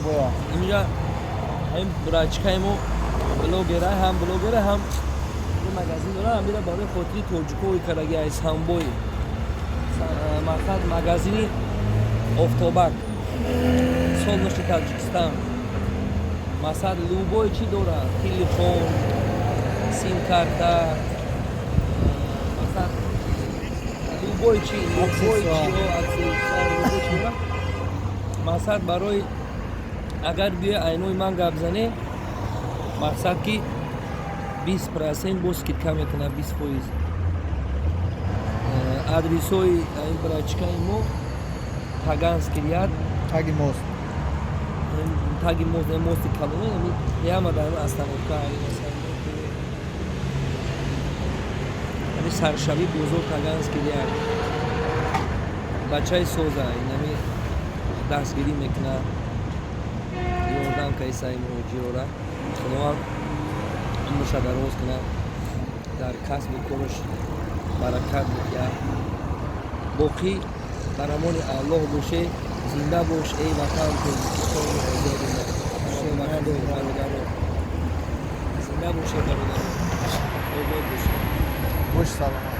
Самбоя. Инҷа ҳамин брачкаи мо блогера, ҳам блогера, ҳам магазин дора. Ҳамира барои хотири тоҷикови кардаги ай Самбои, мақсад, магазини Офтобак, солнечный Таджикистан. Мақсад, любой чӣ дора: телефон, сим-карта, мақсад, любой чи, любой чи, аксессуар, любой чи дора. Мақсад, барои агар биёй айнои ман гап зане, мақсад, ки 20% бо скидка мекунад, 20%. Адресои ин брачкаи мо Таганский ряд. Таги мост. Таги мост, мости калоне, прямо дар остановка, ами саршави бозор, Таганский ряд. Бачаи соза, инами дастгирӣ мекунад, ёрдам кайсаи муҳоҷирора. Худованд умрша дароз кунад, дар касбу кораш баракат бидиҳад. Боқӣ дар амони Аллоҳ боше. Зинда бош, эй ватан, Тоҷикистони озоди мо. Бародаро, зинда боше, бародаро, обод боше. Бош, саломат.